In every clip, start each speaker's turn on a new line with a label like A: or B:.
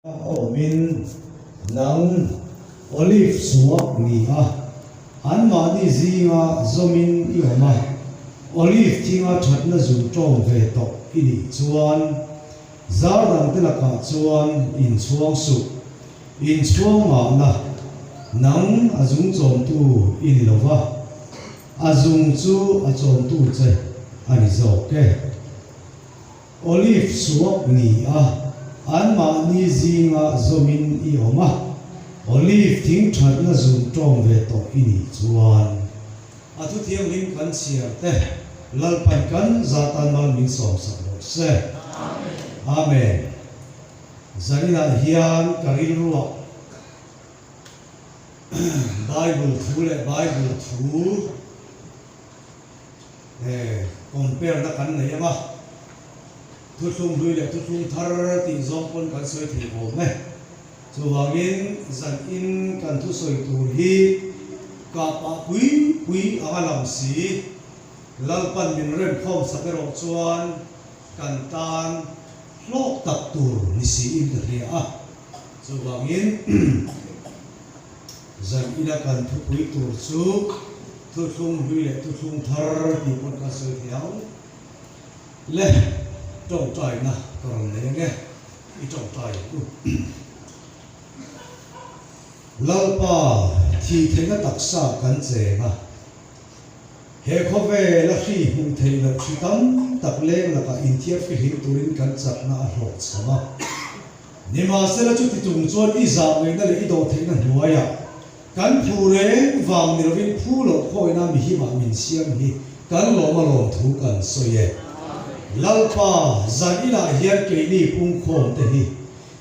A: A awmin nang Olive suak ni a, anmahni zinga zawmin i awm a, Olive thinga thatna zun tawng ve tawh i nih chuan zar dangte lakah chuan inchhuang suh, inchhuang mahna nang a zung chawmtu i ni lo va, a zung chu a chawmtu che a ni zawk e. Olive suak ni a, anmahni zinga zawmin i awm a, olive thing thatna zun tawng ve tawh i nih chuan. A thu thianghlim kan chhiar te, Lalpan kan za tan mal min sawmsak rawh se. Amen. Zaninah hian ka rilruah Bible thu leh Bible thu. He compare na kan nei ang a, thuthlung hlui leh thuthlung thar tih zawng pawn kan sawi thei awm e. Chuvangin zan in kan thusawi tur hi kah pah pui pui anga lang si, Lalpan min remkhawm sak erawh chuan kan tan hlawk tak tur ni siin ka hria a. Chuvangin zan ina kan thupui tur chu Thuthlung hlui leh thuthlung thar tih pawh ka sawi thei ang. Le, tawngtaina ka rawn nei ange, i tawngtai ang u. Lalpa, thih theihna taksa kan cheng a, he khawvela hri hmuh theih loh hri tam tak leng lakah inthiar fihlim turin kan chakna a hlawhchham a. Nimahsela chuti chung chuan i zah ngaihna leh i dawhtheihna hnuaiah Kan phu reng vang ni lovin phu loh khawina mihimah min siam hi kan lawm a lawm thu kan sawi e. Lalpa, zan inah hian keini pungkhawm te hi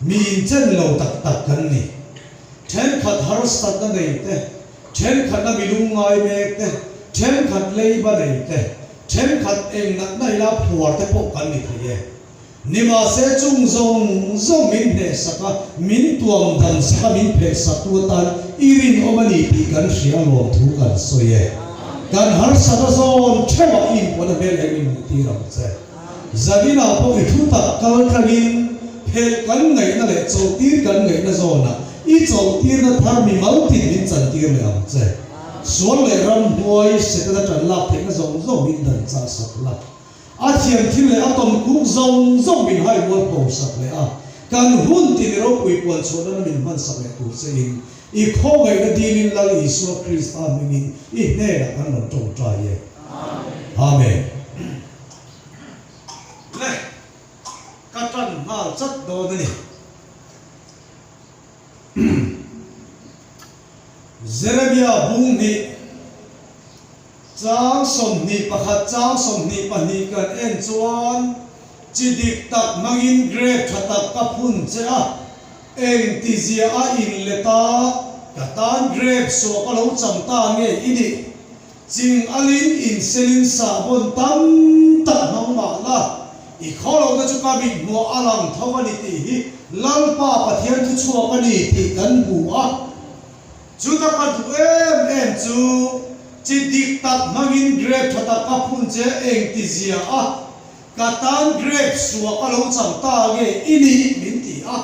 A: mi inchen lo tak tak kan ni. Thenkhat harsatna nei te, thenkhatna mi lungngai mek te, thenkhat leiba nei te, thenkhat eng natna ila phuar te pawh kan ni thei e. Nimahse chung zawng zawng min hnehsak a, min tuam dan sak a, min phehsak tu atan i rinawm a ni tih kan hria lawm thu kan sawi e. Kan harsat a zawn theuh a, i inpuan a hmel eng min hmuh tir ang che. Zaninah pawh i thu tak kal tlangin phelh kan ngaihna leh chawlhtir kan ngaihna zawnah i chawlhtirna thar mi mal tin min chantir leh ang che. Sual leh ramhnuai Setana tan lak theihna zawng zawng min dan chah sak la. A thiam thil leh a tawm kuk zawng zawng min hai mual pho sak leh a, kan hun ti mi ropui puan chhuah nana min hman sak leh tur che in i khawngaihna dilin Lal Isua Krista hmingin i hnenah kan rawn tawngtai e. Amen. Le, ka tan nghal chat dawn a ni. Jeremia bung hnih. Chang 21 chang 22 kan en chuan chi dik tak hmangin grape tha tak ka phun che a, eng ti zia a in let a, ka tan grape suah ka lo chang ta nge i nih? Ching alin in selin sahbawn tam tak hmang mah la, i khawlohna chu ka mit hmuah a lang tho a ni tih hi Lalpa Pathian thuchhuak a ni tih kan hmu a. Chuta ka duh em em chu chi dik tak hmangin grape tha tak ka phun che eng ti zia a, ka tan grape suah ka lo chang ta nge i nih min ti a.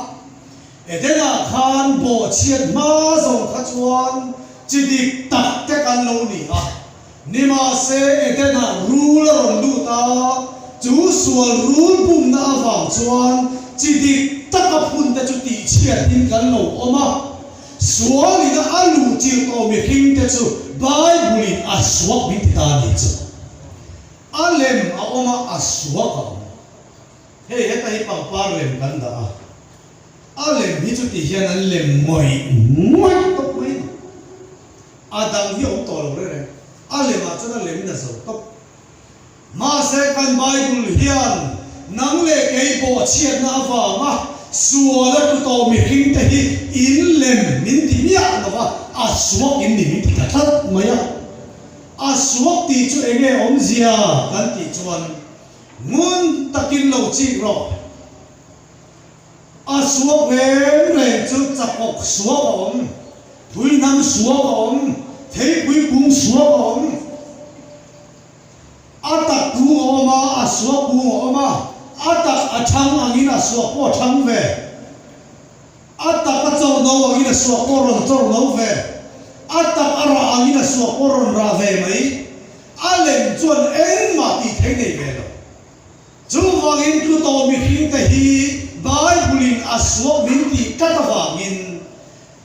A: Eden-ah khan bawhchhiat hma zawng kha chuan chi dik tak te kan lo ni a, nimahse Eden-ah rul a rawn lut a, chu sual rul bumna avang chuan chi dik taka phun te chu tihchhiatin kan lo awm a. Sualin a luh chilh tawh mihring te chu Bible in a suak min ti ta a nih chu. A lem a awm a, a suak a awm. Hei heta hi pangpar lem kan dah a, a lem hi chuti hian an lem ngawih ngawih tawp mai a ni. A dang hi a awm tawh lo reng reng. A lemah chuan a lem in a zo tawp. Mahse kan Bible hian nang leh kei bawhchhiatna avanga sual a tlu tawh mihring te hi in lem min ti miah lo va, a suak in ni min ti ta tlat mai a. A suak tih chu enge awmzia kan tih chuan ngun takin lo chik rawh. A suak reng reng chu chapawk suak a awm, phuihnam suak a awm, theipui kung suak a awm. A tak kung a awm a, a suak kung a awm a, a tak a thang angin a suak pawh a thang ve. angin a suak pawh rawn chawr lo ve, a tak a rah angin a suak pawh rawn rah ve mai. A lem chuan engmah tih thei nei ve lo. Chuvangin tlu tawh mihringte hi Bible-in a suak min tih tlat avangin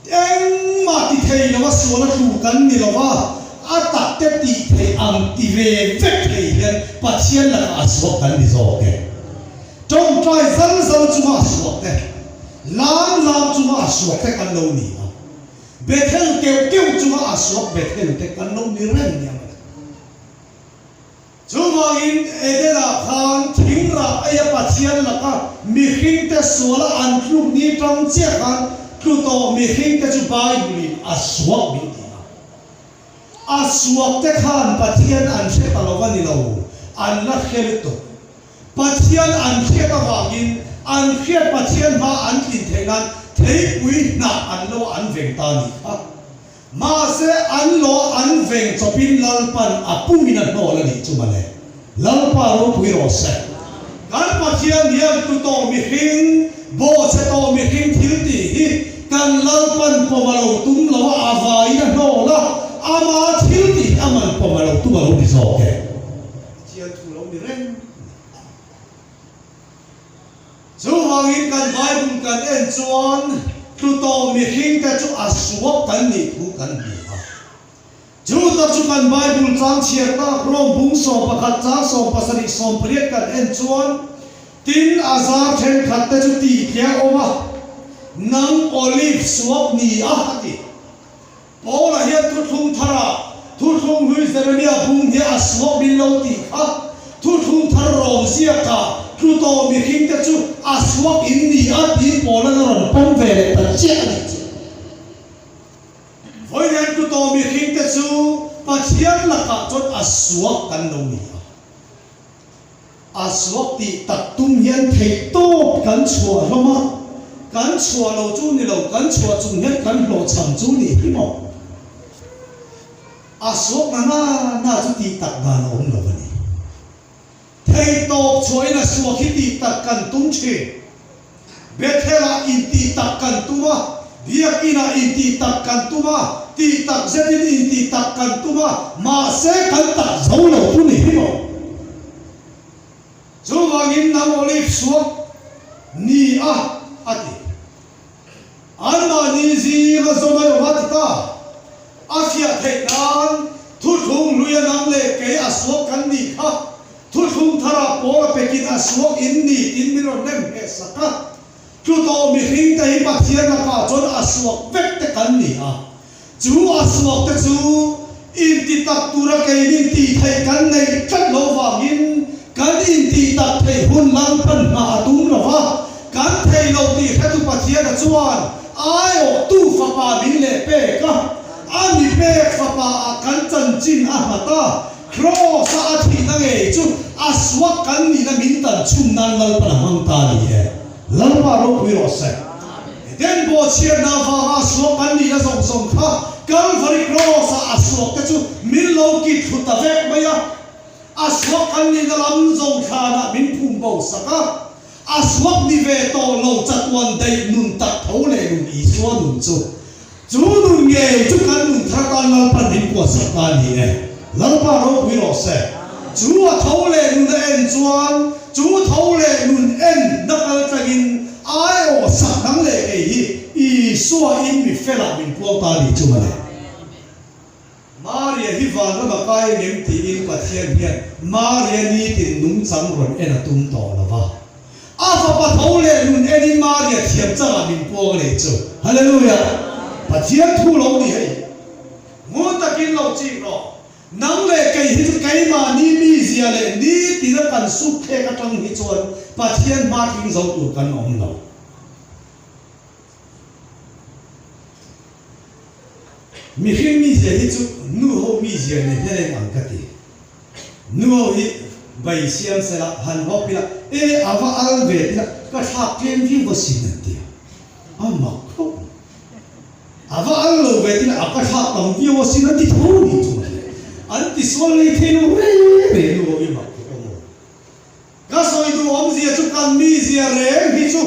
A: engmah ti thei lo a sual a tlu kan ni lo va, a takte tih theih ang ti ve vek thei hian Pathian lakah a suak kan ni zawk e. Tawngtai zal zal chunga a suak te, lam lam chunga a suak te kan lo ni a, Bethel keuh keuh chunga a suak Bethel te kan lo ni reng nia mawle. Chuvangin Eden-ah khan thing rah eia Pathian laka mihringte suala an tluk ni tang chiah khan tlu tawh mihringte chu Bible-in a suak min ti a. A suakte khan Pathian an hre ta lo a ni lo, an la hre lutuk. Pathian an hriat avangin an hriat Pathian hma an tlin theih nan theipui hnah an lo an veng ta a nih kha. Mahse, an lo an veng chawpin Lalpan a pumin a hnawl a nih chu mawle. Lalpa ropui rawh se. Kan Pathian hian tu tawh mihring, bawhchhe tawh mihring thil tih hi kan Lalpan pawm a lo tum lo a, a vaiin a hnawl a, ama thil tih hi a man pawm a lo tum a lo ni zawk e. Pathian thu lo ni reng a ni. Chuvangin kan Bible kan en chuan tlu tawh mihringte chu a suak kan nih thu kan hmu a. Chu tak chu kan Bible chang chhiar tak Rom bung 11 chang 70 18 kan en chuan tin a zar thenkhat te chu tih tliah awm a, nang olive suak ni a a ti. Paula hian thuthlung tharah thuthlung hlui Jeremia bung hi a suak min lo tih kha thuthlung thar rawng ziakah tlu tawh mihringte chu a suak in ni a tiin Paula'n a rawn pawm ve leh ta chiah a nih chu. Vawiin tlu tawh mihringte chu Pathian lakah chuan a suak kan lo ni a. A suak tih tak tum hian theih tawp kan chhuah hlawm a, kan chhuah lo chu ni lo, kan chhuah chung hian kan hlawhchham chu nih hi maw? A suak na na na chu tih tak dan a awm lo a ni. Theih tawp chhuahin a suak hi tih tak kan tum thin. Bethel-ah intih tak kan tum a, Biakin-ah intih tak kan tum a, tih tak zetin intih tak kan tum a, mahse kan tak zo lo chu ni hi maw? Chuvangin nang olive suak ni a, a ti. Anmahni zinga zawm a awm a ti ta. A fiah theih nan thuthlung hluia nang leh kei a suak kan nih kha. Thuthlung tharah pawl a pekin a suak in ni tiin min rawn nem heh sak a. Tlu tawh mihring te hi Pathian lakah chuan a suak vek te kan ni a. Chu a suak te chu inti tak tura keinin tih theih kan neih tlat lo vangin kan intih tak theih hun Lalpan hna a tum lo va, kan thei lo tih hretu Pathiana chuan aiawhtu fapa min leh pek a, a mi pek fapa ah kan chanchin a nghat a. Kraws-a a thihna ngei chu a suak kan nihna min tan chhun nan Lalpan a hmang ta a ni e. Lalpa ropui rawh se. Eden bawhchhiatna avanga a suak kan nihna zawng zawng kha Kalvari Kraws-a a suak te chu min lo kit thlu ta vek mai a. A suak kan nihna lam zawng thlanah min phum bo sak a. A suak ni ve tawh lo chatuan daih nun tak tho leh nun Isua nun chu. Chu nun ngei chu kan nun thar tan Lalpan min puahsak ta a ni e. Lalpa ropui rawh se. Chu a tho leh nun a en chuan chu tho leh nun en na kal tlangin aiawh sak dang leh kei hi Isua in mi felah min puang ta a ni chu mawle. Maria hi vanram a kai engem tiin Pathian hian Maria nitin nungchang rawn en a tum tawh lo va. A fapa tho leh nun enin Maria thiam changah min puang a nei chu. Hallelujah! Pathian thu lo ni hei. Ngun takin lo chik rawh. Nang leh kei hi chu keimahni mizia leh nitina kan suk thlek atang hi chuan Pathian hma tling zo tur kan awm lo. Mihring mizia hi chu nu ho mizia nen hian a inang ka ti. Nu ho hi bai siam sela han hawp ila, e a va al ve tila ka thlak tlem viau va sin an ti a, a mak khawp mai. A va al lo ve tila a ka thlak tam viau a sin an ti tho ni chu mawle. An ti sual lei thei lo reng reng nu ho hi mak khawp a maw. Ka sawi duh awmzia chu kan mizia reng hi chu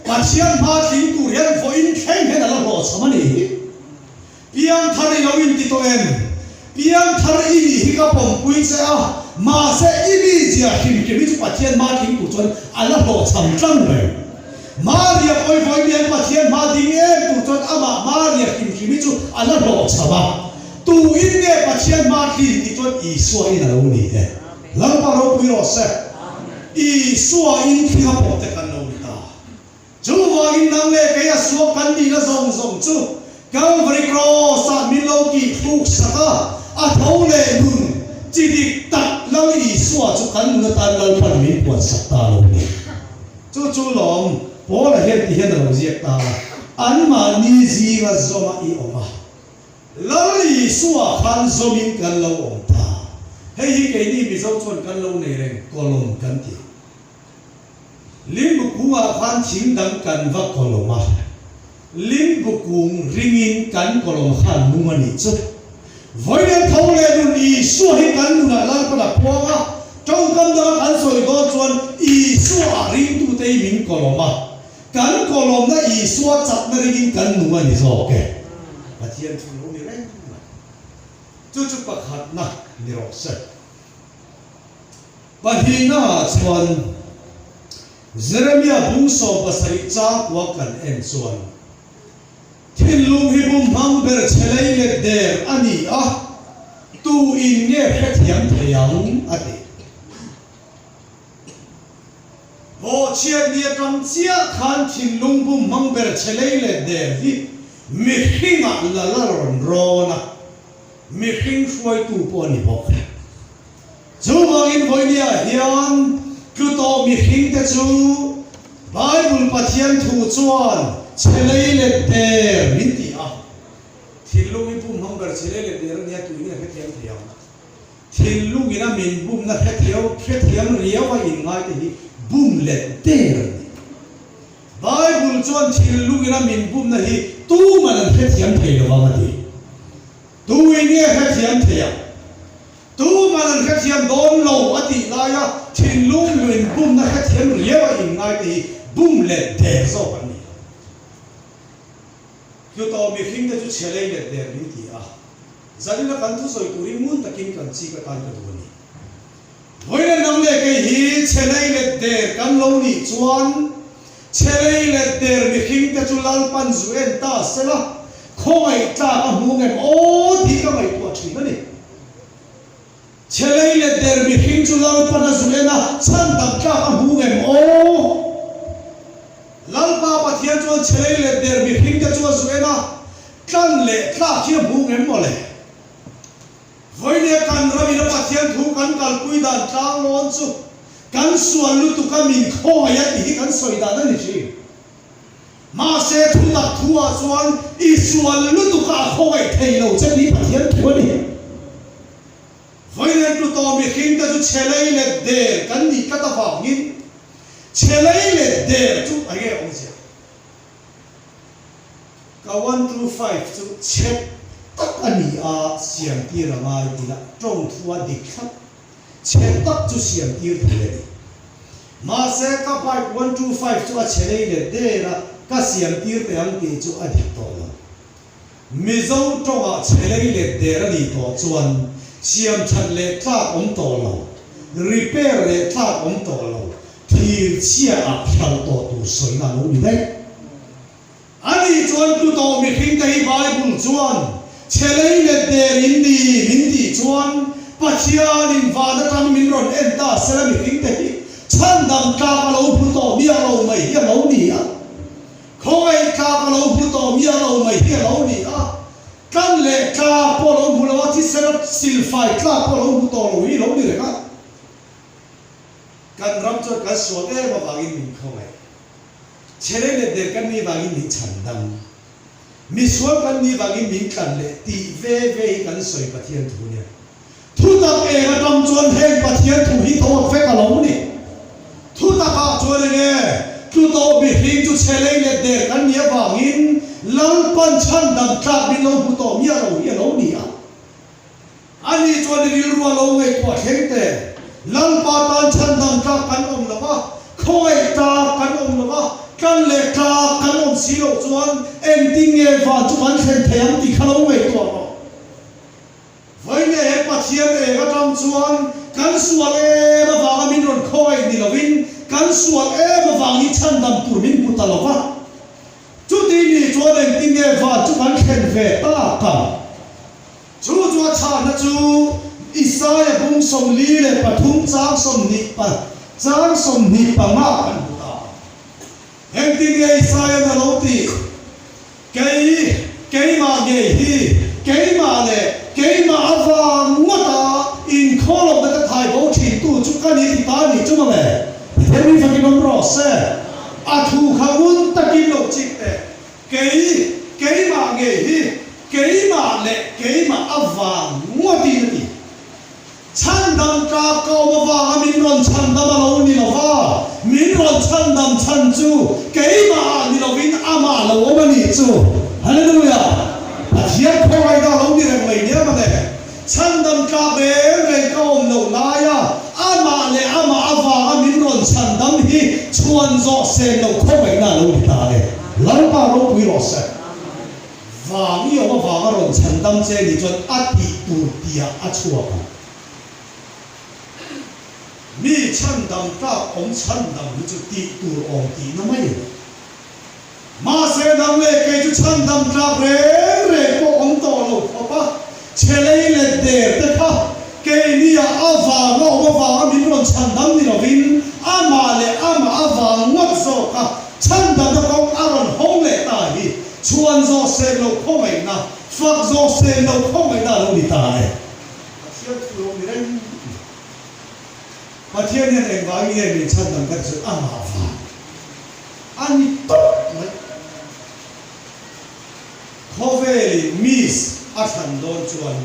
A: Pathian hma tling tur hian vawiin thleng hian a la hlawhchham a ni. ka pawmpui che a, mahse i mizia hrim hrim hi chu Pathian hma tling tur chuan a la hlawhchham tlang reng. Maria pawivawi mi an Pathian hma ding em tur chuan amah Maria hrim hrim hi chu a la hlawhchham a. Tu in nge Pathian hma tlin tih chuan Isua in a lo ni e. Lalpa ropui rawh se. Isua in thling a pawh te kan lo ni ta. Chuvangin nang leh kei a suak kan nihna zawng zawng chu Calvary Cross-ah min lo tih thluk sak a, a tho leh nun chi dik tak Lal Isua chu kan nun atan Lalpan min puan sak ta lo ni. Chu chu lawm Paula hian ti hian a lo ziak ta a, Anmahni zinga zawma i awm a, Lal Isua khan zawmin kan lo awm ta. Hei hi keini Mizo chuan kan lo nei reng, kawlawm kan ti. Limbu kungah khan thing dang kan va kawlawm a, limbu kung ringin kan kawlawm khan nung a nih chu. Vawiin tho leh nun Isua hi kan nunah Lalpan a puang a, tawngkam danga kan sawi dawn chuan Isua ah ringtute hi min kawlawm a, kan kawlawmna Isua chakna ringin kan nung a ni zawk e. Pathian thu lo ni reng mai. Chu chu pakhatna ni rawh se. Pahnihnaah chuan Jeremia bung 17 changkua kan en chuan, Thinlung hi bum hmang ber che lei let der a ni a, tu in nge hrethiam thei ang? a ti. Bawhchhiat ni atang chiah khan thinlung bum hmang ber che lei let der hi mihringah la la rawn rawn a, mihring hruaitu pawh a ni bawk. Chuvangin vawinia hian tlu tawh mihringte chu Bible Pathian thu chuan chhe lei let der min ti a. Thinlung i bum hmang ber chhe lei let der a nia tuin a hrethiam thei ang. Thinlungin a min bumna hrethiau hrethiam riau a inngaite hi bum let der a ni. Bible chuan thinlungin a min bumna hi tuman an hrethiam thei lo ang a ti. Tuin nge hrethiam thei ang? Tuman an hrethiam dawn lo a tih laia thinlung luin bumna hrethiam riau a inngai te hi bum leh der zawk an ni a. Hlutawh mihring te chu chhe lei leh der min ti a, zanina kan thusawi turin ngun takin kan chik atan ka duh a ni. Vawiin nang leh kei hi chhe lei let der kan lo nih chuan chhe lei let der mihring te chu Lalpan zu en ta sela khawngaih tlak a hmu ngem aw tih ka ngaihtuah thin a ni. Chhe lei let der mihring chu Lalpan a zu en a chhan dam tlak a hmu ngem aw? Lalpa Pathian chuan chhe lei let der mihring te chu a zu en a tlan leh tlak hi a hmu ngem maw le? Vawinia kan ram ina Pathian thu kan kalpui dan tlang lawn chu kan sual lutuk a min khawngaih a tih hi kan sawi dan a ni thin. Mahse thutak thu ah chuan i sual lutuk a a khawngaih thei lo che tih Pathian thu a ni. Vawinia tlu tawh mihring te chu chhe lei let der kan nih tlat avangin chhe lei let der chu enge awmzia? Ka one two five chu chhe tak a ni a, siam tir a ngai tih lah tawng thu a dik thlap. Chhe tak chu siam tir thei a ni. Mahse ka bike one two five chu a chhe lei let der a, ka siam tir teh ang tih chu a dik tawh lo. Mizo tawngah chhe lei let der a nih tawh chuan siam that leh tlak awm tawh lo, repair leh tlak awm tawh lo, Thir chhia ah hral tawh tur sawina a lo ni daih. Ani chuan tlu tawh mihring te hi Bible chuan chhe lei let der in ni min tih chuan Pathian in van atang min rawn en ta sela mihring te hi chhandam tlak a lo hmu tawh miah lo mai hi a lo ni a. Khawngaih tlak a lo hmu tawh miah lo mai hi a lo ni a. Tlan leh tlak pawh a lo hmu lo a, thisena silfai tlak pawh a lo hmu tawh lo hi a lo ni reng a. Kan ram chuan kan sual em avangin min khawngaih. Chhelei leh der kan nih vangin min chhan dang. Misual kan nih vangin min tlan leh tih ve ve hi kan sawi Pathian thu nia. Thutak eng atang chuan heng Pathian thu hi dawt vek a lo ni. Thutak ah chuan enge tlu tawh mihring chu chhelei leh der kan nih avangin Lalpan chhandam tlak min lo hmu tawh miah lo hi a lo ni a. Ani chuan i rilru a lo ngaihtuah thleng te, Lalpa tan chhandam tlak kan awm lo va, khawngaih tlak kan awm lo va, tlan leh tlak kan awm si loh chuan engtin nge van chu kan thlen thei ang tih kha lo ngaihtuah rawh. Vawiin he Pathian eng atang chuan kan sual em avanga min rawn khawngaih ni lovin kan sual em avangin chhandam tur min hmu ta lo va. Chuti ni chuan engtin nge van chu kan thlen ve tak ang? Chu chu a chhahna chu Isaia bung 43 chang 20 pa chang 25 kan hmu ta. Engtin nge Isaia'n a lo tih? Kei, keimah ngei hi, keimah leh keimah avang ngawta inkhawlawkna ka thai bo thintu chu ka ni ti ta ni chu mawle. Pathian mi fakin awm rawh se. A thu kha ngun takin lo chik teh. Kei, keimah ngei hi, keimah leh keimah avang ngawtin a ti. Chhandam tlak ka awm avanga min rawn chhandam a lo ni lo va, min rawn chhandam chhan chu keimah ah ni lovin amah lo awm a nih chu. Hallelujah! Pathian khawngaihna a lo ni reng mai nia mawle. Chhandam tlak reng reng ka awm loh laia amah leh amah avanga min rawn chhandam hi chhuan zawh sen loh khawngaihna a lo ni ta e. Lalpa ropui rawh se. Vang i awm avanga rawn chhandam che nih chuan a tih tur tiah a chhuak ang. Mi chhandam tlak awm chhandam hi chu tih tur awm tihna mai a ni. Mahse nang leh kei chu chhandam tlak reng reng pawh awm tawh lo khawp a, chhe lei let der te kha keini-ah avanga awm avanga min rawn chhandam ni lovin amah leh amah avang ngawt zawk a chhandamna kawng a rawn hawng leh ta hi Chhuan zawh sen loh khawngaihna, fak zawh sen loh khawngaihna a lo ni ta e. Pathian thu lo ni reng i. Pathian hian engvangin nge min chhandam ka ti chu amah vang a ni tawp mai. Khawvelin Miss a thlan dawn chuan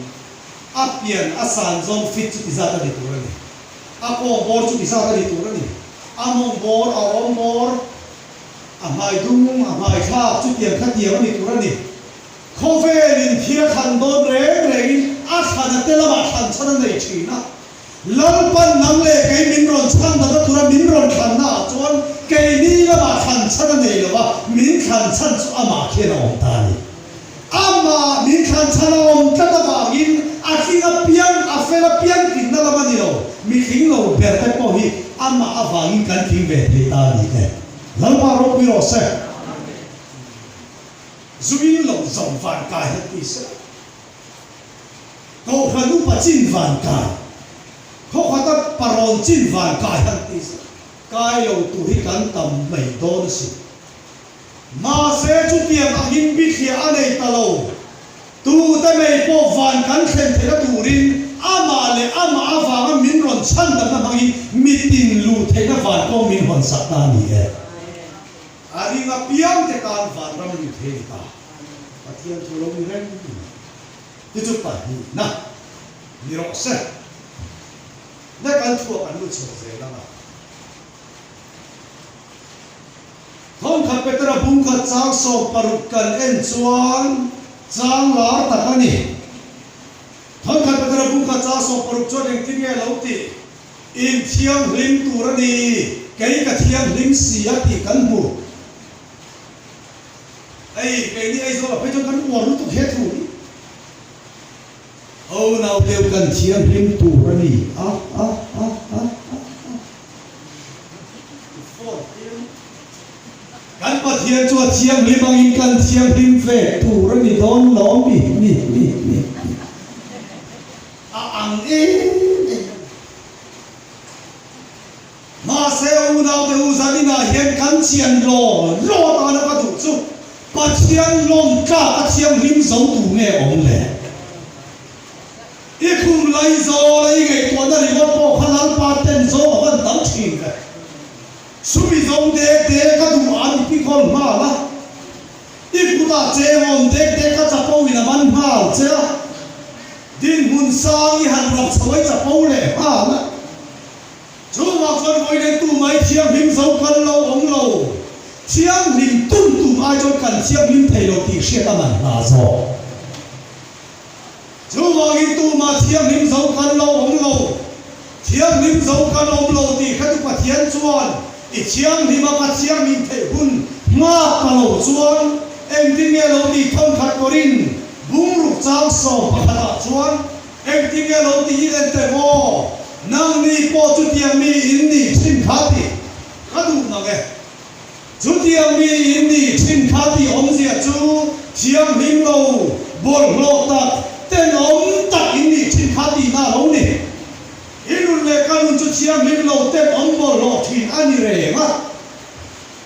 A: a pian a san zawng fit chu ti zat a ni tur a ni. A kawng bawr chu ti zat a ni tur a ni. A mawng bawr, a awm bawr, A hmai dung, a hmai thlak chutiang kha tiang a ni tur a ni. Khawvelin thil a thlan dawn reng rengin a thlan a te lamah thlan chhan a nei thin a. Lalpan nang leh kei min rawn chhan dana tura min rawn thlanna ah chuan keini lamah thlan chhan a nei lo a, min thlan chhan chu amah khian a awm ta a ni. Amah min thlan chhan a awm tlat avangin a tling apiang, a fel apiang tlinna lam a ni lo. Mi tling lo ber te pawh hi amah avangin kan tling ve thei ta a ni e. Lalpa ropui rawh se. Zuin lo zawm van kai han ti se. Kohhran upa chin van kai, khawkhata parawn chin van kai han ti se. Kai lo tur hi kan tam mai dawn a si. Mahse chutiang angin bithliah a nei ta lo. Tute mai pawh van kan thlen theihna turin amah leh amah avanga min rawn chhandamna hmangin mitin luh theihna van kawng min hawn sak ta a ni e. A ring apiangte tan vanram luh thei a ni ta. Pathian thu lo ni reng mai. Ti chu pahnihna ni rawh se. Ne kan thuah kan lut chho zel ang a. Thawnkhat Petera bungkhat chang 60 kan en chuan chang lar tak a ni. Thawnkhat Petera bungkhat chang 60 chuan engtin nge lo tih? In thianghlim tur a ni, kei ka thianghlim si a tih kan hmu. Hei, keini Aizawlah phei chuan kan uar lutuk he thu hi. Ho nauteu kan thianghlim tur a ni a a a a a a. Kan Pathian chu a thianghlim angin kan thianghlim ve tur a ni dawn lo mi mi mi mi a ang em em. Mahse unaute u zaninah hian kan chian law law atana ka duh chu Pathian lawm tlak a thianghlim zo tu nge awm le? I khum lai zawl a i ngaihtuahna ringawt pawh kha Lalpa ten zawng a van tam thin ve. Sumi zawng dek dek a duh an i pikhawl nghal a, i kutah cheng awm dek dek a chapo in a man nghal che a, dinhmun sang i han rap chho a i chapo leh nghal a. Chuvang chuan vawiin tu mai thianghlim zo kal lo awm lo, thianghlim tum tum ai chuan kan thianghlim thei lo tih hriat a man hna zawk. Chuvangin tumah thianghlim zo kan lo awm lo, thianghlim zo kan awm lo tih hretu Pathian chuan i thianghlima ka thianghlim theih hun nghak ta lo chuan engtin nge lo tih thawnkhat kawrin bungruk chang 11 ah chuan. Engtin nge lo ti in en teh maw? Nangni pawh chutiang mi in nih thin kha tih ka duh mang e. Chutiang mi in nih thin kha tih awmzia chu thianghlim lo, bawlhhlawh tak, tenawm tak in nih thin kha tihna a lo ni. I nun leh ka nun chu thianghlim lo, tenawm, bawlhhlawh thin a ni reng a.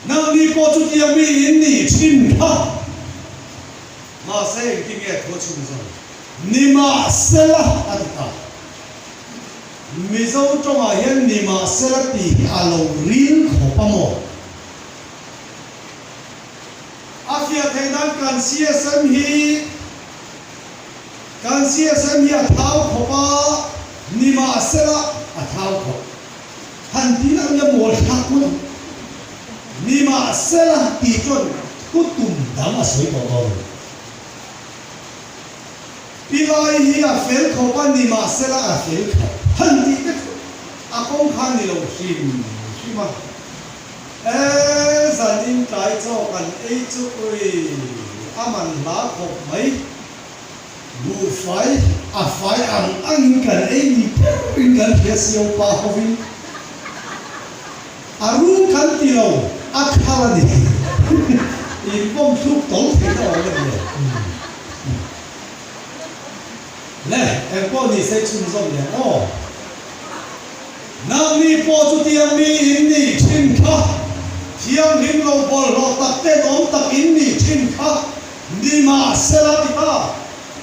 A: Nangni pawh chutiang mi in nih thin kha. Mahse engtin nge thu a chhun zawng? Nimahsela a ti ta. Mizo tawngah hian nimahsela tih hi a lo ril khawp a maw? A fiah theih nan kan CSM hi kan CSM hi a thau khawp a, nimahsela a thau khawp. Han ti la nia mawl thlak ngawt ang. Nimahsela tih chuan thu tum dang a sawi tawh dawn a ni. Pi Lai hi a fel khawp a, nimahsela a fel khat. Han tih te chu a kawng kha ni lo hrim hrim a. E, zanin tlai chaw kan ei chu ui, a man hla khawp mai. Buhfai a fai ang angin kan ei ni ber in kan hria sio pa hovin. A rum kan ti lo, a khal a ni. In pawm thluk tawng theih na awm a ni e. Le, engpawh ni se chhunzawm leh ang aw. Nangni pawh chutiang mi in nih thin kha, thianghlim lo bawlhhlawh tak tenawm tak in nih thin kha nimahsela ti ta,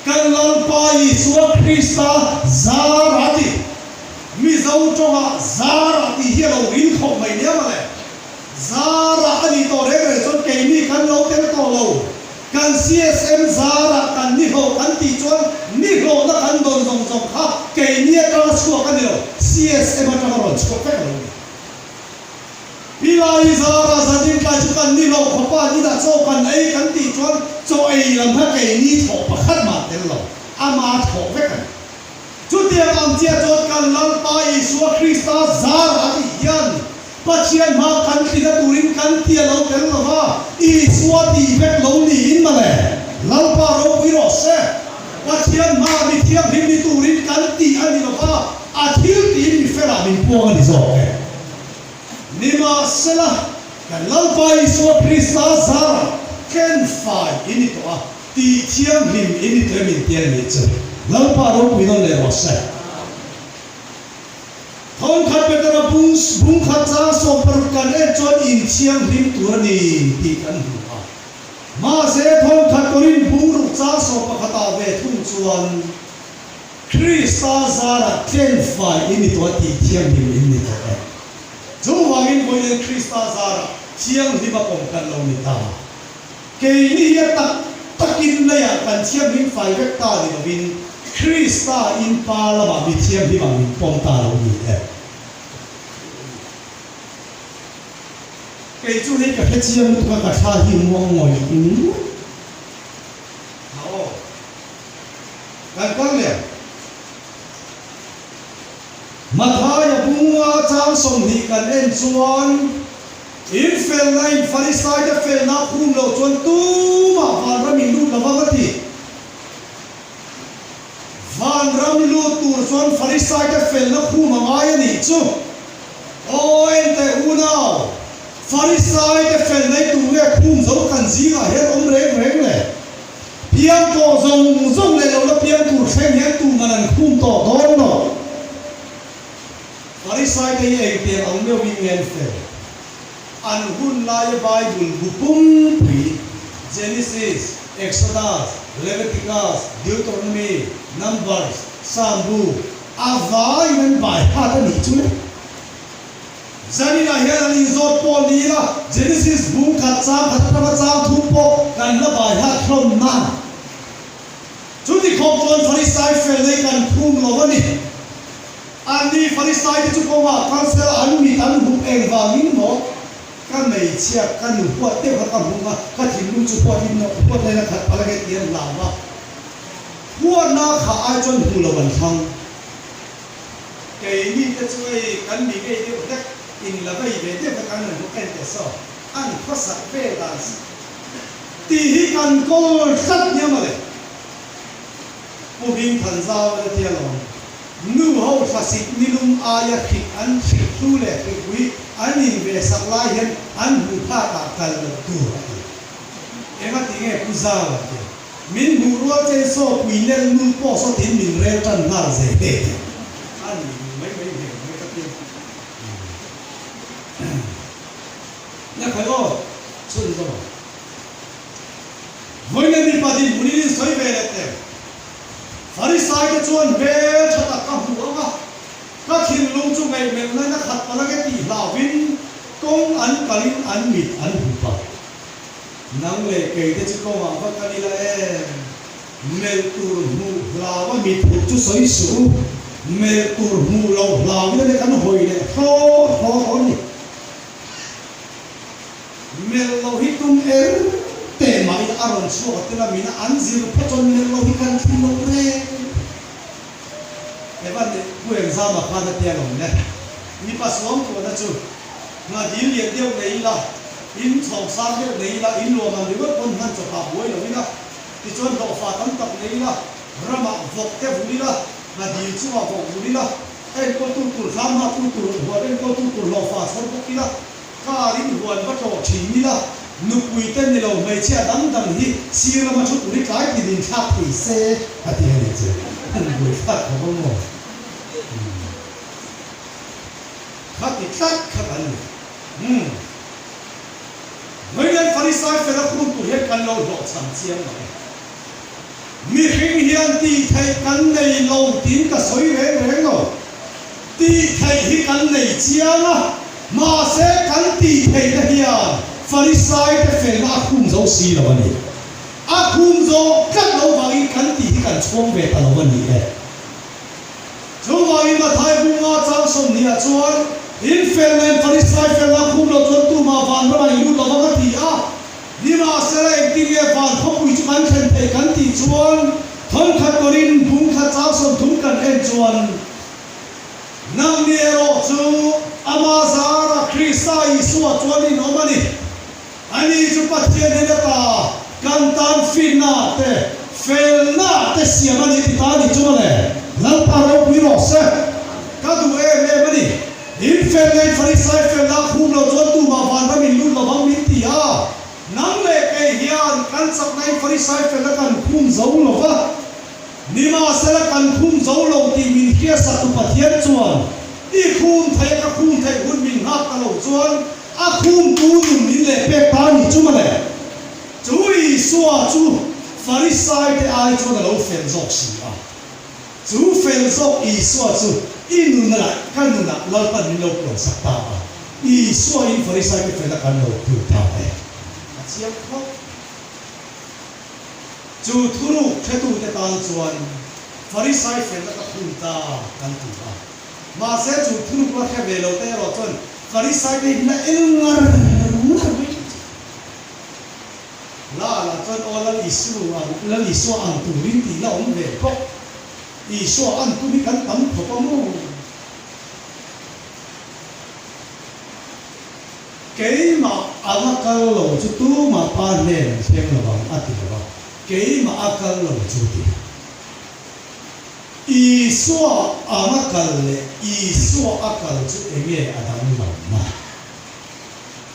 A: kan Lalpa Isua Krista zar a ti. Mizo tawngah zara tih hi a lo rin khawp mai nia mawle. Zara a nih tawh reng reng chuan keini kan lo tel tawh lo. Kan CSM zara kan nihlawh kan tih chuan nihlawhna kan dawn zawng zawng kha keini atanga chhuak a ni lo, CSM atanga rawn chhuak vek a lo ni. Pilai zara zanin tlai chu kan nihlawh khawpa inah chaw kan ei kan tih chuan chaw ei lam kha keini thawh pakhat mah tel lo, ama thawh vek a ni. Chutiang ang chiah chuan kan Lalpa Isua Krista zar a tih hian Pathian hma kan tlina turin kan ti a lo tel lo va, Isua tih vek lo niin mawle, Lalpa ropui rawh se. Pathian hma mi thianghlim ni turin kan tih a ni lo va, a thil tiin mi felah min puang a ni zawk e. Nimahsela, kan Lalpa Isua Krista zarah ken fai i ni tawh a. Tih thianghlim i ni tlem in tia nih chu Lalpa ropui nawn leh rawh se. Thawnkhat Petera bung bung khat chang 60 kan en chuan in thianghlim tur a ni tih kan hmu a. Mahse thawnkhat Korin bung ruk chang 11 ah ve thung chuan Krista zarah tlenfai i ni tawh a tih thianghlim in ni tawh e. Chuvangin vawiin Krista zarah thianghlim a pawm kan lo ni ta. Keini hi a tak takin leiah kan thianghlim fai vek ta ni lovin Krista in Pa lamah mi thianghlim ang min pawm ta lo ni e. Kei chu hei ka hre chiang lutuk a ka thla hi muang ngawih ngawih. Ha aw. Kan kal leh. Mathaia bunga chang 20 kan en chuan. In felna in Farisai te felna a khum loh chuan tumah vanram in lut lovang a ti. Vanram lut tur chuan Farisai te felna khum a ngai a nih chu. Aw enteh unau, Farisai te felna i tum nge khum zo kan zingah hian awm reng reng le? Piang tawh zawng zawng leh lohna piang tur thleng hian tuman an khum tawh dawn lo. Farisai te hi engtiang ang meuhin nge an fel? An hun laia Bible bu pumpui, Genesis, Exodus, Leviticus, Deuteronomy, Numbers, Psalm bu, a vaiin an bai hat a nih chu le. Zaninah hian an inzawt pawh ni ila, Genesis bung khat chang khat atanga chang thum pawh kan la bai hat hlawm nan. Chuti khawp chuan Farisai fel nei kan phum lo a ni. Anni Farisaite chu kawngah kal sela an mit an hup eng vangin maw? Ka hmeichhia ka nu huat deuh kha ka hmu a, ka thinlung chu huatin huat lain a khat phal ange tih an hlau a. Huatna kha ai chuan hmu lo an thlang. Keini te chu hei kan mi ngei deuh hlek in la vei ve deuh kha kan han hmu en teh saw an khawsak vel dan tih hi kan kawl tlat nia mawle. Pu Hmingthanzau a la ti alawm. Nu ho thlasik nilum aia hrik an hrik hlu leh hrikpui an in ve sak lai hian an hmuh phak ah kal loh tur a ti. Enga ti nge Pu Zau a ti. Min hmuh rual chen saw pui nel nul pawh saw tin min rel tan nghal zel te ti. A ni mai mai hmel mai ka ti. Na khawi aw chhunzawm ang. Vawiin mipa dinhmunin in sawi ve leh teh. Farisai te chuan hmel tha tak ka hmu ang a, ka thinlung chu ngaihmelhna in a khat palh ange tih hlauvin kawng an kalin an mit an hmu palh. Nang leh kei te chu kawngah va kal ila em? Melh tur hmuh hlau a mit hmuh chu sawi suh u, melh tur hmuh loh hlau ila le kan hawi leh hraw hraw dawn ni. Melh loh hi tum er teh mah ila a rawn chhuak a tel a mina an zir phawt chuan melh loh hi kan thil lo reng. Evan leh Pu Engzama khan a tia lawm le. Mipa suam tuahna chu nghadil lian deuh nei ila, in chhawng sang deuh nei ila, in luahman ringawt pawn hman chawpah buai lo ila, tichuan hlawhfa tam tak nei ila, ramah vawk te vul ila, nghadil chungah vawk vul ila, enkawltu tur hlam nghaktu tur huan enkawltu tur hlawhfa chhawr bawk ila, Car in huan va tlawh thin ila, nupui te ni lo hmeichhia dang dang hi sir lama thu tur hi tlai tin in thlak thei se a ti a ni che. An buai thlak khawp ang maw? Kha ti tlat kha kan ni. Umm. Vawiin Farisai fel a khum tur hian kan lo hlawhchham chiang mai. Mihring hian tih theih kan nei lo tiin ka sawi reng reng lo. Tih theih hi kan nei chiang a, mahse kan tih theihna hian Farisai te felna a khum zo si lo a ni. A khum zo tlat lo vangin kan tih hi kan chhuang ve ta lo a ni e. Chuvangin Mathai bunga chang 20 ah chuan, In felna in Farisai felna a khum lo chuan tumah vanramah in lut lo vang a ti a. Nimahsela engtin nge van khawpui chu kan thlen theih kan tih chuan thawnkhat kawrin bung khat chang 30 kan en chuan nangni erawh chu ama zara Krista Isua chuan in awm a ni. Ani chu Pathian hian a ta kan tan finna te felna te siam a ni ti ta ni chu mawle. Lalpa ropui rawh se. Ka duh em em a ni. In fel leh Farisai felna khum lo chuan tumah vanram in lut lovang min ti a, nang leh kei hian kan chakna in Farisai felna kan khum zo lo va, nimahsela kan khum zo lo tih min hriatsak tu Pathian chuan i khum theih a ka khum theih hun min nghak ta lo chuan a khum tu nun min leh pek ta ni chu mawle. Chu Isua chu Farisai te ai chuan a lo fel zawk si a. Chu fel zawk Isua chu i nuna lah ka nunah Lalpan min lo puansak ta a, Isua in Farisai te fela kan lo phur ta e. A chiang khawp. Chu thuruk hretute tan chuan Farisai felna ka phur ta kan ti a. Mahse chu thuruk la hre ve lo te erawh chuan Farisai te hi la el ngar ngar mai thin chu. La lah chuan aw Lal Isu ang Lal Isua ang turin tih la awm ve bawk. Isua an tum hi kan tam khawp a maw? Keimah anga kal lo chu tumah pa hnen an thleng lo ang a ti lo a, keimah a kal lo chu ti. Isua anga kal leh Isua a kal chu enge a danglamna?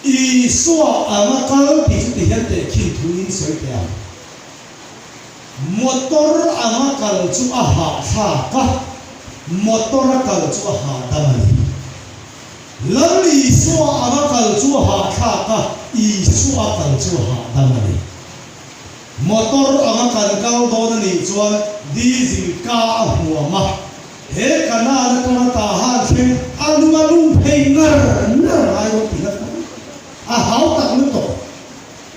A: Isua anga kal tih chu ti hian tehkhin thu in sawi teh ang. Motor anga kal chu a hahthlak a, motor a kal chu a hahdam a ni. Lal Isua anga kal chu a hahthlak a, Isua a kal chu a hahdam a ni. Motor anga kan kal dawn a nih chuan diesel ka a hmuam a, He Kanaan atanga Tahan thleng a lung a lung phei ngar ngar ngai dawn tih la thleng a hau tak lutuk.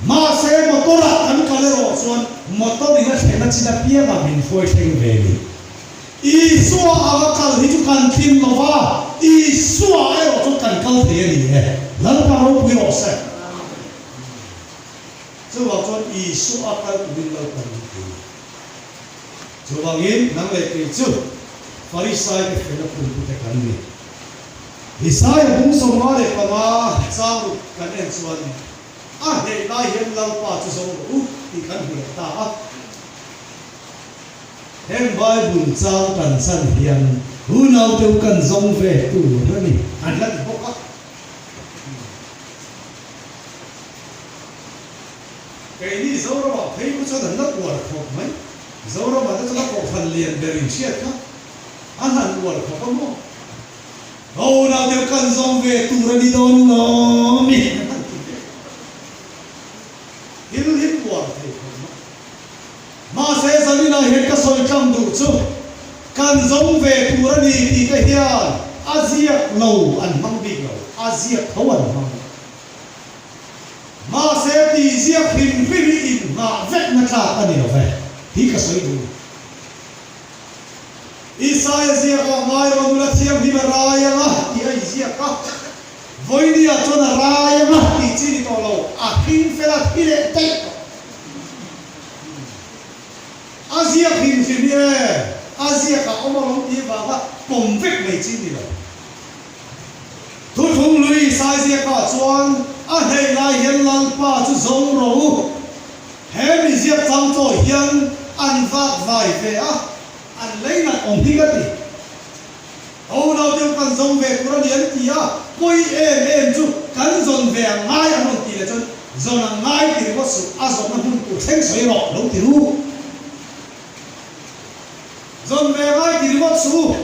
A: Mahse motor ah kan kal erawh chuan motor in a thlen a chin apiang ah min hruai thleng ve ni. Isua anga kal hi chu kan tlin lo va, Isua erawh chuan kan kal thei a ni e. Lalpa ropui rawh se. Chuvang chuan Isua kal turin Lalpa min ti. Chuvangin nang leh kei chu Farisai te fela phumtute kan ni. Isaia bung 55 chang ruk kan en chuan a hneih lai hian Lalpa chu zawng rawh u tih kan hmu leh ta a. Heng Bible chang kan chan hian unau deuh kan zawng ve tur a ni an la ti bawk a. Keini Zoramah phei pawh chuan an la uar khawp mai. Zoramah te chuan a kohhran lian ber in hriat kha an han uar khawp a maw? Unau deuh kan zawng ve tur a ni dawn lo mi an han ti ve. Thil hi uar thei khawp mai. Mahse zaninah hian ka sawi tlang duh chu kan zawng ve tur a ni tih te hian a ziak lo an hmang bik lo, a ziak tho an hmang. Mahse tih ziak hrim hrim hi inngah vekna tlak a ni lo ve tih ka sawi duh. Isaia ziakah ngai rawh nula thianghlim a rai anga tih a inziak a, Vawinia chuan a rai anga tih chi ni tawh lo, a hring fel a thi leh daih tawh. A ziak hrim hrim hi e, a ziakah awm alawm tih vanga pawm vek mai chi ni lo. Thuthlung lui Saiziakah chuan a hneih lai hian Lalpa chu zawng rawh u. He mi ziak chang chaw hian an vak vai ve a, an lei nat awm hi ka ti. Ho naute kan zawng ve tur a ni an ti a, pawi em em chu kan zawn ve ang ngai an rawn ti leh chuan zawn ang ngai ti ringawt suh, a zawnna hmun tur thleng sawi rawh lo ti ru. Zawn ve ngai ti ringawt suh u,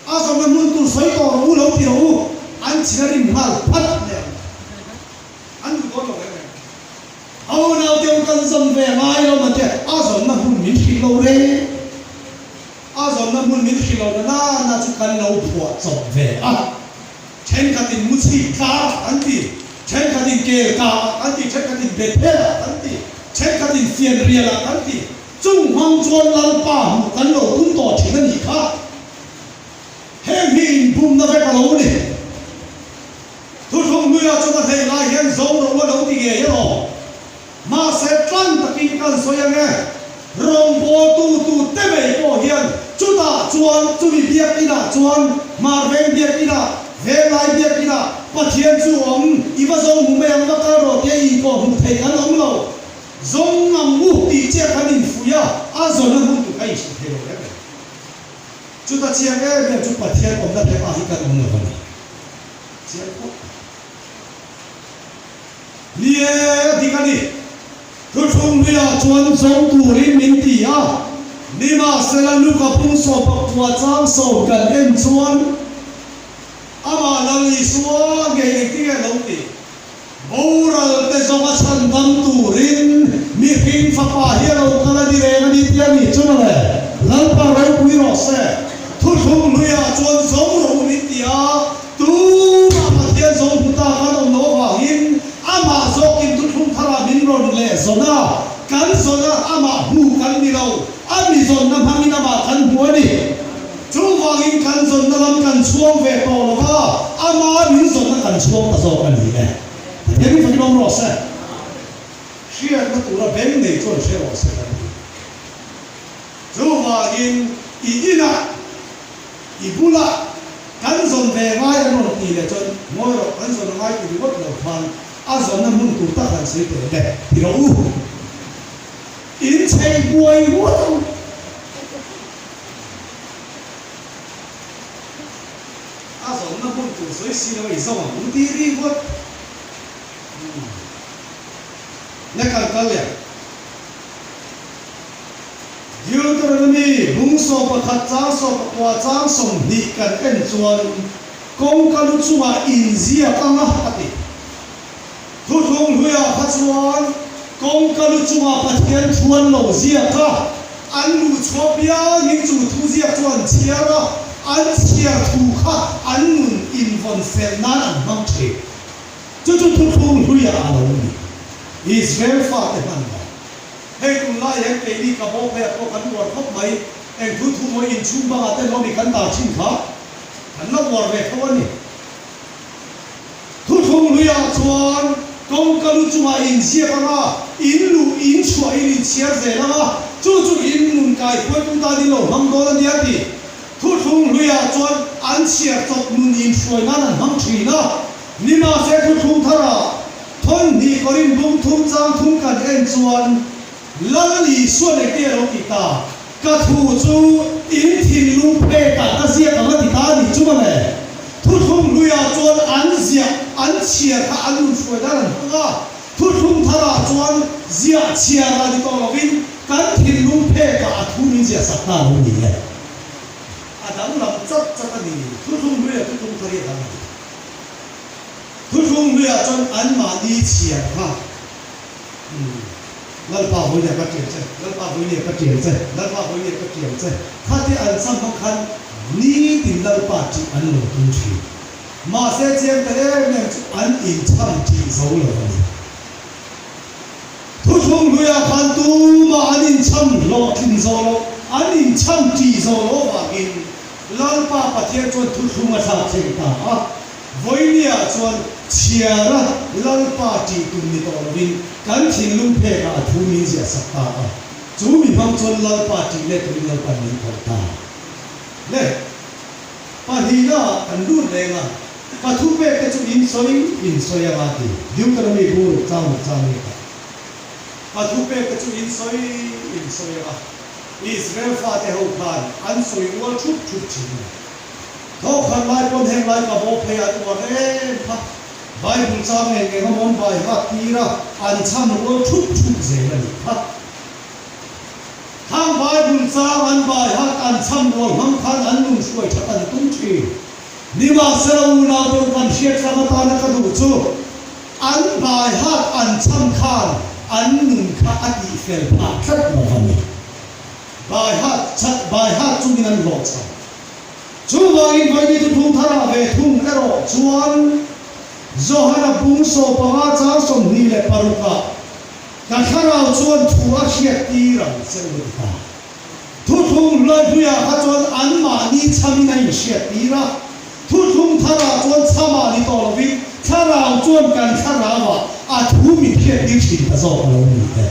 A: a zawnna hmun tur sawi tawh rawh u lo ti rawh u, an chhin a rim nghal phat mai ang. An duh dawn lo reng reng. A unaute u kan zawn ve ngai lo mate, a zawnna hmun min hrilh lo reng. A zawnna hmun min hrilh lo na na chu kan lo phuah chawp ve a. Thenkhatin muchhip tlar an ti, thenkhatin kel kah an ti, thenkhatin Bethel ah kan ti, thenkhatin Fianrial ah kan ti. Chung hmang chuan Lalpa hmuh kan lo tum tawh thin a nih kha. Heng hi inbumna vek a lo ni. Thuthlung hnuiah chuan a hleih lai hian zawng rawh u a lo ti ngei emaw? Mahse tlang takin kan sawi ang e, rawngbawltu tute mai pawh hian chutah chuan chumi biakinah chuan Hmarveng biakinah, Venglai biakinah Pathian chu awm, i va zawng hmu mai ang va kal rawh tia i pawh hmuh theih kan awm lo. Zawng ang u tih chiah kan infuih a, a zawn a hmun tur kha inhrilh thei lo reng reng. Chuta chiang em em chu Pathian awmna thep ah hi kan awm lo a ni. Chiang khawp mai. Ni e, a dik a ni. Thuthlung hnuiah chuan zawng turin min ti a, nimahsela Luka pung sawmpakua chang sawm kan en chuan amah Lal Isua ngei engtin nge lo ti? Boral te zawng a chhan dam turin mihring fapa hi a lo kal a ni reng a ni tih a nih chu mawle. Lalpa ropui rawh se. Thuthlung hnuiah chuan zawng rawh u min ti a, tumah Pathian zawng hmu ta kan awm loh avangin amah zawkin thuthlung tharah min rawn leh zawn a, kan zawn a amah hmu kan ni lo, a mi zawnna hmangin amah kan hmu a ni. Chuvangin kan zawnna lam kan chhuang ve tawh lo va, ama min zawnna kan chhuang ta zawk a ni e. Pathian hi fakin awm rawh se. Hriatna tura beng nei chuan hre rawh se kan ti. Chuvangin i inah, i bulah kan zawn ve ngai an rawn ti leh chuan ngawi rawh, kan zawn a ngai ti ringawt lo khan a zawnna hmun tur tak han sawi teh le ti rawh u. Inchei buai rual ang. A zawnna hmun tur sawi si lo i zawng ang u tih ri ngawt. Le kan kal leh. Deuteronomy bung 11 chang 19 chang 20 kan en chuan kawngka lu chungah inziak anga a ti. Thuthlung hluiah kha chuan kawngka lu chungah Pathian thu an lo ziak a, an luh chhuah piangin chu thu ziak chu an chhiar a, an chhiar thu kha an nun invawn fel nan an hmang thin. Chu chu thuthlung hluiah a lo ni. Israel fate hman dan. Hei tunlai hian keini ka bawk hmeiah pawh kan uar khawp mai, eng thu thu maw inchhung bangah te lawmi kan dah thin kha kan la uar ve tho a ni. Thuthlung hluiah chuan kawngka lu chungah inziak ang a, in luh in chhuahin in chhiar zel ang a, chu chu in nun kaihruaitu tan in lo hmang dawn a nia ti. Thuthlung hluiah chuan an chhiar chawp nun inhruai nan an hmang thin a, nimahse thuthlung tharah thawnhnih kawrin bung thum chang thum kan en chuan Lal Isuan engti a lo ti ta? Ka thu chu in thinlung phekah ka ziak ang a ti ta a nih chu mawle. Thuthlung hluiah chuan an ziah an chhiar kha an nun hruai dan an hmang a, thuthlung tharah chuan ziah chhiar a ni tawh lovin kan thinlung phekah a thu min ziah sak ta a lo ni e. A danglam chat chat a ni. Thuthlung hluiah thuthlung thar hi a danglam. Thuthlung hluiah chuan anmahni chhiar kha Lalpa vawinia ka tiang che, Lalpa vawinia ka tiang che, Lalpa vawinia ka tiang che, khatia an cham hmang khan nitin Lalpa tih an lo tum thin. Mahse chiang ta em em chu an incham tih zo lo a ni. Thuthlung hluiah khan tumah an incham hlawhtlin zawh loh, an incham tih zawh loh avangin Lalpa Pathian chuan thuthlung a thlak thleng ta a. Vawinia chuan chhiara Lalpa tih tum ni tawh lovin kan thinlung phekah a thu min ziah sak ta a, chu mi hmang chuan Lalpa tih let turin Lalpan min koh ta. Le, pahnihna kan lut reng a, ka thupek te chu in sawi in sawi anga ti, Deuteronomy bu ruk chang ruk chang ni kha. Ka thupek te chu in sawi in sawi anga, Israel fate ho khan an sawi rual thup thup thin a ni. Thawkhat lai pawn heng lai ka bo phei an uar em kha. Bible chang eng eng amawn bai hat tir a, an chhan rual thup thup zel a nih kha. Khang Bible chang an bai hat an chhan rual hmang khan an nun hruai that an tum thin. Nimahsela unau te u kan hriat hrang atana ka duh chu an bai hat an chhan khan an nun kha a tihfel phah tlat lo va ni. Bai hat chat bai hat chungin an hlawhchham. Chuvangin Vaini Thuthlung tharah ve thung erawh chuan Johana bung 15 chang 26 ah ka thlarau chuan thu a hriat tir ang che u a ti ta. Thuthlung hlawihluiah kha chuan anmahni chhamin a inhriat tir a, Thuthlung tharah chuan chhamah ni tawh lovin thlarau chuan kan thlarauah a thu min hriat tir thin ta zawk a lo ni e.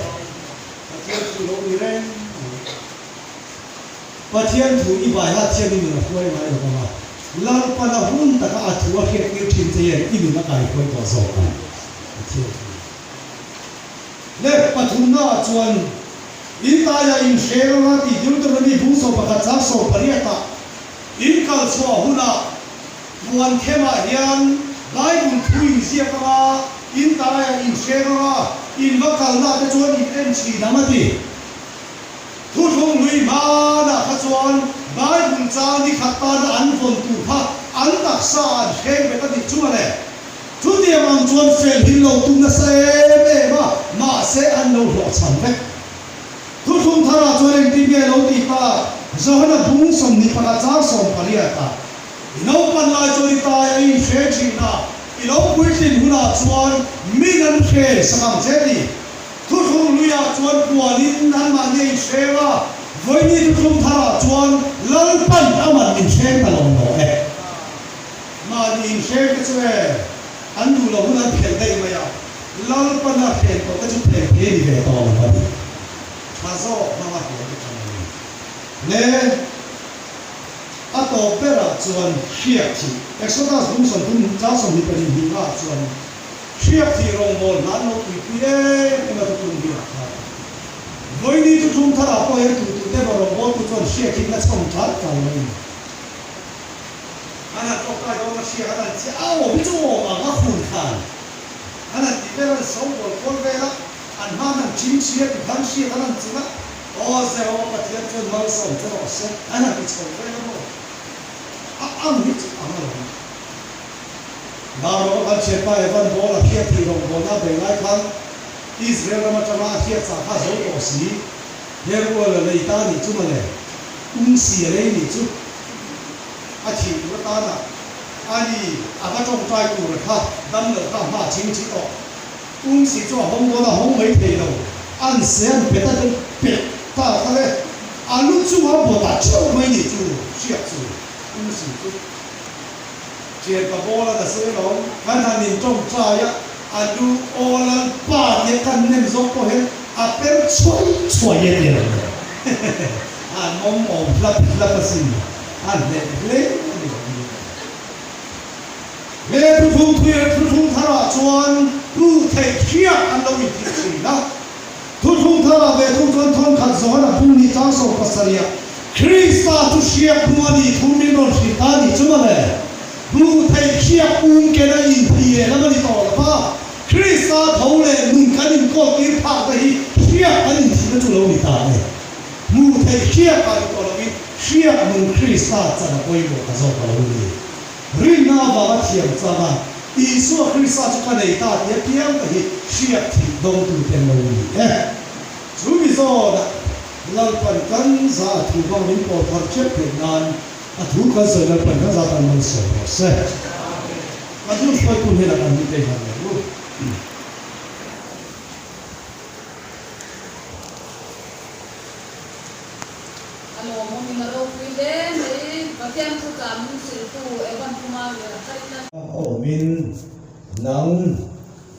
A: Pathian thu lo ni reng mai. Pathian thu i bai hat hian i nun a hruai ngai lo vang a, Lalpana hun taka a thu a hriattir thin che hian i nun a kaihruai tawh zawk ang. Pathian thu. Leh pathumnaah chuan, In taia in hreng anga tih Deuteronomy bung 11 chang 18 ah in kal chhuah hunah puan themah hian Bible thu in ziak anga in taia in hreng anga in va kalnaah te chuan in en thin ang a ti. Thuthlung hlui hmanah kha chuan Bible chang ni khat tana an vawn tur kha an taksa an hreng bet a nih chu mawle. Chutiang ang chuan fel hi lo tum nasa em em a, mahse an lo hlawhchham vek. Thuthlung tharah chuan engtin nge lo tih tak? Johana bung 21 chang 18 ah, I naupan lai chuan i tai a inhre thin a, i lo puitlin hunah chuan min an hre sak ang che ti. Thuthlung luiah chuan puanin anmahni a inhreng a, vawiini thuthlung tharah chuan Lalpan aman min hreng ta lo maw e. Mahni inhreng te chu e, an duh lo hun an phelh daih mai a, Lalpan a hren tawh te chu phelh thei ni ve tawh lo a ni. Tha zawk hmanga hren te tha mai. Le, a tawp berah chuan hriak thih, Exodus bung 30 chang 22 hnihnaah chuan, Hriak thih rawngbawl hna an lo tuipui em em a thuthlung biak kha. Vawiini thuthlung tharah pawh hian tutute emaw rawngbawltu chuan hriak hi na chhawm ṭal ṭal mai a ni. An han tawngtai dawn a hriak an han chiah a, awm hi chu awm ang a khun khan an han tih vel a, an sawngbawl kual vel a, an hma an han ṭhing ṭhi a, tikhan hriak an han chilh a, Aw Jehova Pathian chuan malsawm che rawh se an han ti chho vel a maw? A ang hi chu ang alawm. Dar rawh kan thianpa Evan Ball a hriat thih rawngbawlna a bei lai khan Israel ram atanga a hriat chah kha a zo tawh si. He rual a lei ta nih chu mawle, um si a lei nih chu a thih tur atana a ni a va tawngtai tur kha dam loh kha hma a ching thi tawh. Um si chu a hawng dawn a hawng mai thei lo, an se an pet a pet ta kha le a lu chunga bawt ah theuh mai nih chu hriat chu um si chu. Thianpa bawla ka sawi alawm, kan han in tawngtai a, a lu aw Lalpa tia kan nem zawk pawh hian a per chhuai chhuai e tia lo le. A mawm awm hlap hlap asin, a hneh hle a ni lo ni. He thuthlung thui leh thuthlung tharah chuan hmuh theih hriat an lo intih thin a. Thuthlung tharah ve thung chuan thawnkhat Johana bung ni chang 70. pasarihah Krista chu hriak hnu a nih thu min rawn hrilh ta a nih chu mawle. Hmuh theih hriak um ken a inthi lehlam a ni tawh lo va, Krista tho leh nun kan inkawltir phak te hi hriak kan inthihna chu lo ni ta a ni. Hmuh theih hriak ah ni tawh lovin hriak nung Krista chan a pawimawh ta zawk a lo ni. Rinna avanga thiam chang a, Isua Krista chu ka nei ta tia piang te hi hriak thih dawngtu te an lo ni e. Chu mi zawnah Lalpan kan za a thu hmang min pawl thar ṭep theih nan a thu kan sawi Lalpan kan za tan malsawm rawh se. Kan hun hruaitu hnenah kan hming te i han leh u.
B: A lawmawmin a ropui hle mai. Pathian thu tlan min hrilhtu Evan Kumar leh a kaihna.
A: Awmin nang.